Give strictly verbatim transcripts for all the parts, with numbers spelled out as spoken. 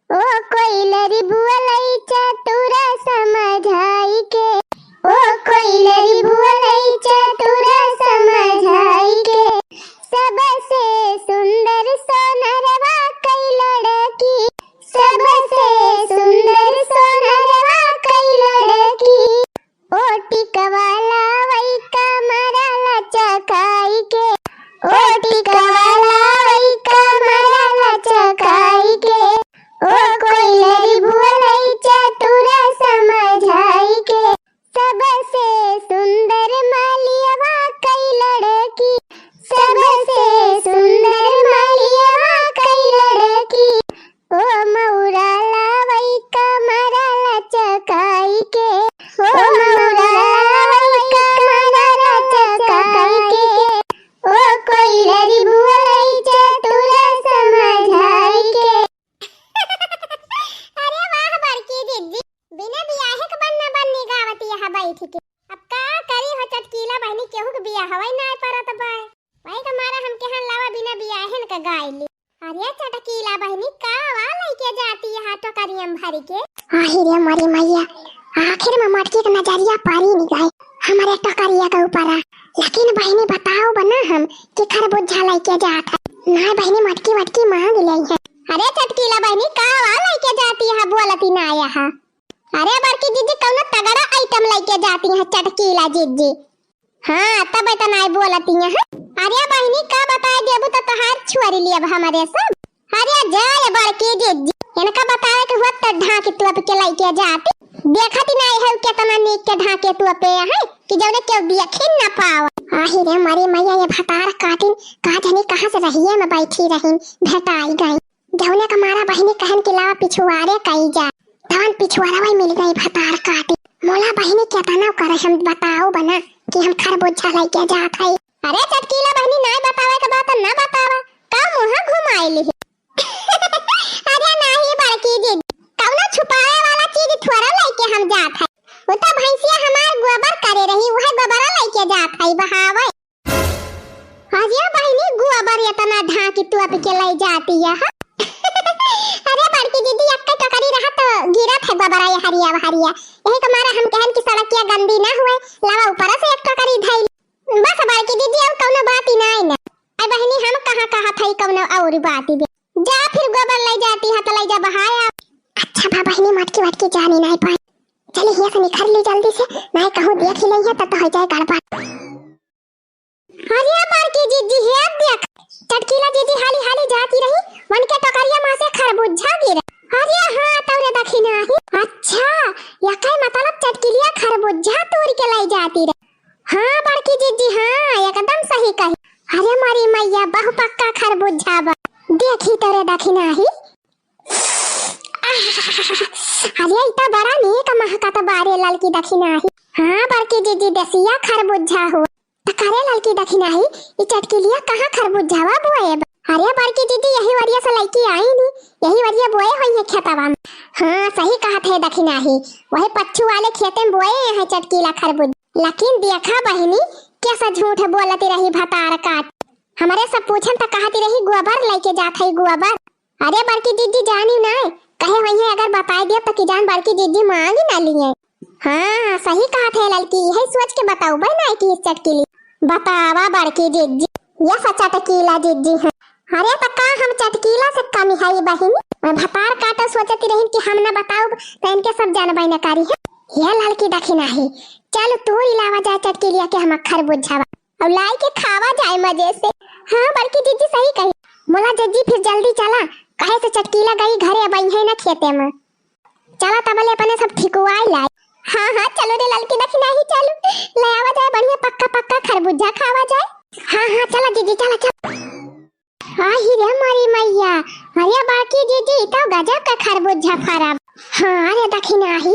ओ कोइलरी बोलई चतुरा समझाई के, ओ कोइलरी बोलई चतुरा समझाई के, सबसे सुंदर सोनरवा कई लड़की, सबसे सुंदर सोनरवा कई लड़की। ओ टिकवाला वई कमरा लचकाई के, ओ टिकवाला वई कमरा लचकाई के, ओ कोइलरी बोलई चतुरा समझाई के, सबसे सुंदर मालियवा कई लड़की, सबसे सुंदर मालियवा कई लड़की। ओ मौरा लावई कमरा लचकाई के, ओ मौरा लावई कमरा लचकाई के, ओ कोइलरी बोलई चतुरा समझाई के। अरे वाह बड़की जिज्जी, बिना बियाहे के बन्ना बन्नी गावत यहाँ बैठ के। अब का करी हो चटकीला बहिनी, केहू के बियाहवै नाय परत बाय। वही के मारा हम कहन लावा बिना बियाहे न का गाय ली। अरे चटकीला बहिनी, का वा लइके जाती यहाँ टोकरियम भर के? आही रे मोरी मैया, आखिर में मटकी के नजरिया परी नहीं गए हमारे टोकरिया के ऊपर। लेकिन बहिनी बताओ बना हम कि खरबूजा लइके जात है। ना बहिनी मटकी वटकी मांग ले है। अरे चटकीला बहिनी, का वा लइके जाती है, बोलती ना यहाँ। अरे बड़की जिज्जी, कौनो तगड़ा आइटम लइके जाती है चटकीला जिज्जी। हाँ, तब इतना ही बोलती है। अरे बहिनी, का बताए देबू तो तोहार छोरी लेब हमरे सब। अरे जाए बड़की जिज्जी, इनका बतावे के हुआ तो ढाके तोप के लइके जाती। देखती नहीं है केतना नीक के ढाके तोपे है कि जौने केहू देखी न पावा। आही रे मरी मैया, ये भतार काटिन का जानी कहाँ से रहिए में बैठी रहिन, भेटाई गई। जौने का मारा बहिनी कहन कि लावा पिछुआरे कई जा, तवन पिछुआरा वही मिल गई भतार काटिन। मोला बहिनी केतना करे हम बताओ बना कि हम खरबूजा लइके जात है। अरे चटकीला बहिनी, नाय बतावे के बात ना बतावा, का मुँह घुमाई लिही? अरे नाही बड़की जिज्जी, कौनो छुपावे वाला चीज थोड़ा लइके हम जात है। वो तो भैंसिया हमार गोबर करे रही, वह गोबरा लइके जात है बहावे। अरे बहिनी, गोबर इतना ढाकी तोप के लइ जाती है, हाँ? अरे बड़की जिज्जी, एक टोकरी रहा तो गिरत है गोबरा ये हरिया हरिया, यही के मारा हम कहन कि सड़किया गंदी ना हुए, लावा ऊपर से एक टोकरी धइल। बस बड़की जिज्जी, अब कौनो बात ही नाई ना। अरे बहिनी, हम कहाँ कहा था कौनो और बात ही बे। जा फिर गोबर लइ जाती है तो लइ जा बहाया। अच्छा बा बहिनी, मटकी वटकी जानी नाई पाई। चली हियाँ से निखर ली जल्दी से, नाई कहूँ देख ही लइहे तो, तो हो जाए गड़बड़। अरे बड़की जिज्जी, हे देख, चटकीला जिज्जी हाली हाली जाती रही, वनके टोकरिया मा से खरबूजा गिरे। अरे हाँ, तौरे दखिना ही। अच्छा, यकै मतलब चटकिलिया खरबूजा तोड़ के लइ जाती रही। हाँ बड़की जिज्जी, हाँ, एकदम सही कही। अरे मरी मैया, बहु पक्का खरबूजा बा। देखी तौरे दखिना ही। अरे, ई त बड़ा नीक महकत बा रे ललकी दखिना ही। हाँ बड़की जिज्जी, देसिया खरबूजा हो। त करे ललकी दखिना ही, ई चटकिलिया कहाँ खरबूजावा बोए बा? अरे बड़की जिज्जी, यही वरिया से लइके आई नी, यही वरिया बोए होइहैं खेतवा में। हाँ, सही कहत है दखिना ही, वही पच्छू वाले खेते में बोए हैं चटकीला खरबूजा। लेकिन देखा बहिनी, कैसा झूठ बोलती रही भतार काट। हमरे सब पूछन त कहती रही, "गोबर लइके जात है, गोबर।" अरे बड़की जिज्जी जानी ना, कहे होइहैं अगर बताए दिया त कि जान बड़की जिज्जी मांग ही ना लिए। हाँ, सही कहत है ललकी, यही सोच के बताऊ बे ना कि इस चटकीली। बतावा बड़की जिज्जी, ये सा चटकीला जिज्जी है। अरे त का हम चटकीला से कम है बहिनी? मैं भतार काटल सोचती रही कि हम ना बताऊ त इनके सब जानबे न करी है। ये ललकी दखिना ही, चल तू इलावा जाए चटकीलिया के हम खरबूजा और लाई के खावा जाए मजे से। हाँ बड़की जिज्जी सही कही। मोला जिज्जी फिर जल्दी चला, काहे से चटकीला गई घरे, अब अइहैं ना खेते में। चला तबले अपने सब ठिकुआई लाए। हाँ हाँ चलो रे ललकी दखिना ही चलो, ले आवा जाए बढ़िया पक्का पक्का खरबूजा खावा जाए। हाँ हाँ चला जिज्जी चला चला। आही रे मोरी मैया, अरे बड़की जिज्जी, ई तो गजब का खरबूजा फरा। हाँ रे दखिना ही,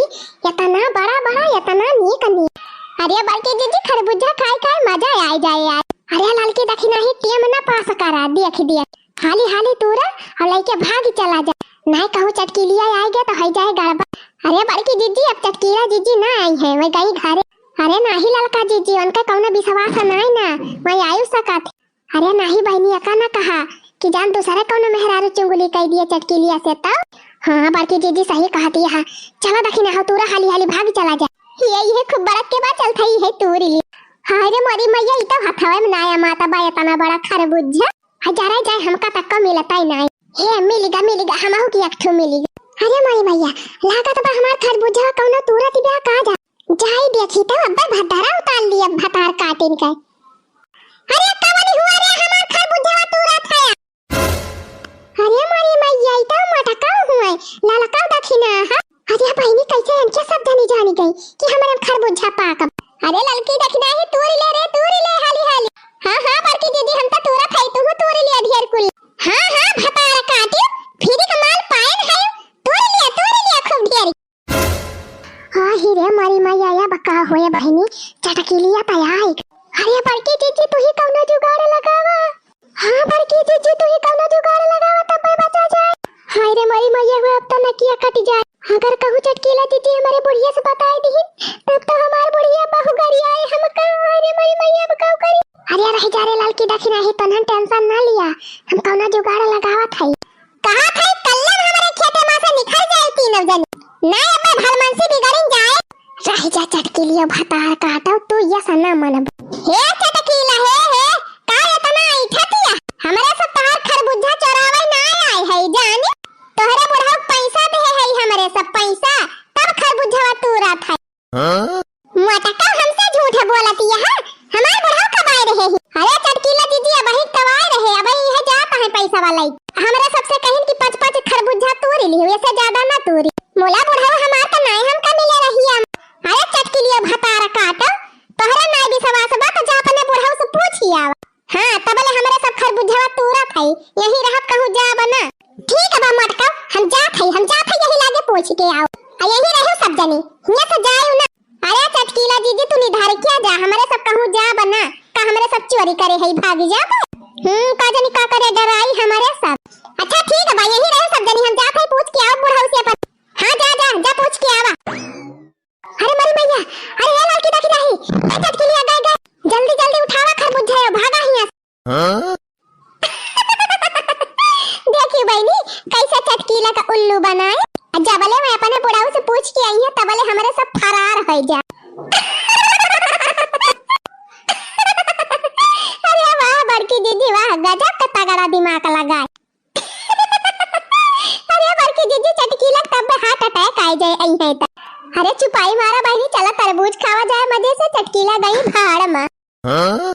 इतना बड़ा बड़ा, इतना नीक नीक। अरे बड़की जिज्जी, खरबूजा खाए खाए मजा आ जाए यार। अरे ललकी दखिना ही, टेम ना पास करा, देख देख। हाली हाली तूरा और लइके भाग चला जा। नाय कहूँ चटकीलिया आए गए तो है जाए गड़बड़। अरे बड़की जिज्जी, अब चटकीला जिज्जी ना आई है, वह गई घरे। अरे नाही ललका जिज्जी, उनका कौनो विश्वास नाय ना, वह आयु सकत। अरे नाही बहिनी, एका ना कहा कि जान दूसरे कौनो मेहरारू चुंगली कई दिए चटकीलिया से, तब हाँ, बड़की जीजी सही कहती है। चला दखिना हो, तूरा हाली हाली भाग चला जा। ये, ये खूब बरत के बा, चलत है, ये तूरी ली। हाय रे मोरी मैया, ई तो हथवे में नाया माता बा, इतना बड़ा खरबूजा। हाय, जरा जाए, हमका तक्को मिलता ही नाई। हे, मिलिगा, मिलिगा, हमहू की एक ठो मिलिगा। अरे मोरी मैया, लागत बा हमार खरबूजा कौनो तूरत बा का जा। जाई देखी तो अब्बे भतारा उतार ली, अब भतार काटिन के। अरे कवन हुआ रे, हमार खरबूजा तूरत है। अरे मोरी मैया, ई तो मोटका हुए, ललका दखिना है। अरे बहिनी, कैसे इनके सब जनी जानी गई कि हमारे खरबूजा पाकब। अरे ललकी दखिना ही तूरी ले रे, तूरी ले हाली हाली। हाँ, हाँ, बड़की दीदी, हम तो तूरा खाई, तू तूरी ले ढेर कुल। हाँ, हाँ, भतार काटी, फिरी का माल पायन है, तूरी ले, तूरी ले खूब ढेर। हाँ, ही रे मोरी मैया, या बका होए बहिनी, चटकीलिया तैयार। अरे बड़की जीजी, तू ही कौनो जुगाड़ लगावा। हाँ, बड़की जीजी, तू ही कौनो जुगाड़ लगावा, तब मैं बचा जाए। हाय रे मोरी मैया हो, अब तो नकिया कट जाए। अगर कहूँ चटकीला जीजी हमारे बुढ़िया से बताए दिहिन, तब तो हमार बुढ़िया बहु गरियाए हमका। हाय रे मोरी मैया, अब काऊ करी? अरे रह जा रे ललकी दखिना ही, तनहन tension ना लिया, हम कौनो जुगाड़ लगावत हई। कहा था कल्लन हमारे खेते में से निकल जाए तीनों जन, ना अबे भलमनसी बिगड़िन जाए। रह जा चटकीलियो भतार काटो, तू ये सना मनब। हे चटकीला, हे, हे, का इतना ऐठतिया? हमरे सब तहार खरबूजा चोरावे ना आए है जानी। तोहरे बुढ़ऊ पैसा दे है हमरे सब पैसा, तब खरबूजा तूरत है। हाँ? मोटका हमसे झूठ बोलतिया है, हमार बुढ़ऊ कब आए रहे ही? अरे चटकीला जीजी, अबही तो आए रहे, अबही यह जात है पैसा वाला ही। हमरे सबसे कहिन कि पाँच पाँच खरबूजा तूरी लिहो, ऐसे ज्यादा ना तूरी। मोला बुढ़ऊ हमार तो नाय हमका मिले रहिया। अरे चटकीलियो भतार काटो, तोहरे नाय विश्वास बा तो जा अपने बुढ़ऊ से पूछी आवा। हाँ, तबले हमरे सब खरबूजवा तूरत है, यही रहब कहूँ जाब ना। ठीक बा मोटका, हम जात है, हम जात है यही लागे पूछ के आओ। आ यही रहो सब जनी, हियाँ से जाए ना। अरे चटकीला जीजी, तू निधार क्या जा, हमरे सब कहूँ जाब ना, का हमरे सब चोरी करे है भागी जाब? हम्म, का जनी का करे डराई हमरे सब। अच्छा ठीक बा, यही रहो सब जनी, हम जात है पूछ के आओ बुढ़ऊ से अपन। हाँ जा जा जा पूछ के आवा। अरे मोरी मैया, अरे ए ललकी दखिना ही, ए चटकीलिया गए गए, जल्दी जल्दी उठावा खरबूजा, भागा हियाँ से। हाँ? देखी बहिनी, कैसे चटकीला का उल्लू बनाए। जबले मैं अपने बुढ़ऊ से पूछ के आई है, तबले हमरे सब फरार हो जा। अरे वाह बड़की दीदी वाह, गजब का तगड़ा दिमाग लगाए। अरे बड़की जीजी, चटकीला तब heart attack आए जाए आई है त। अरे चुपाई मारा बहिनी, चला तरबूज खावा जाए मजे से, चटकीला गई भाड़ में। हाँ?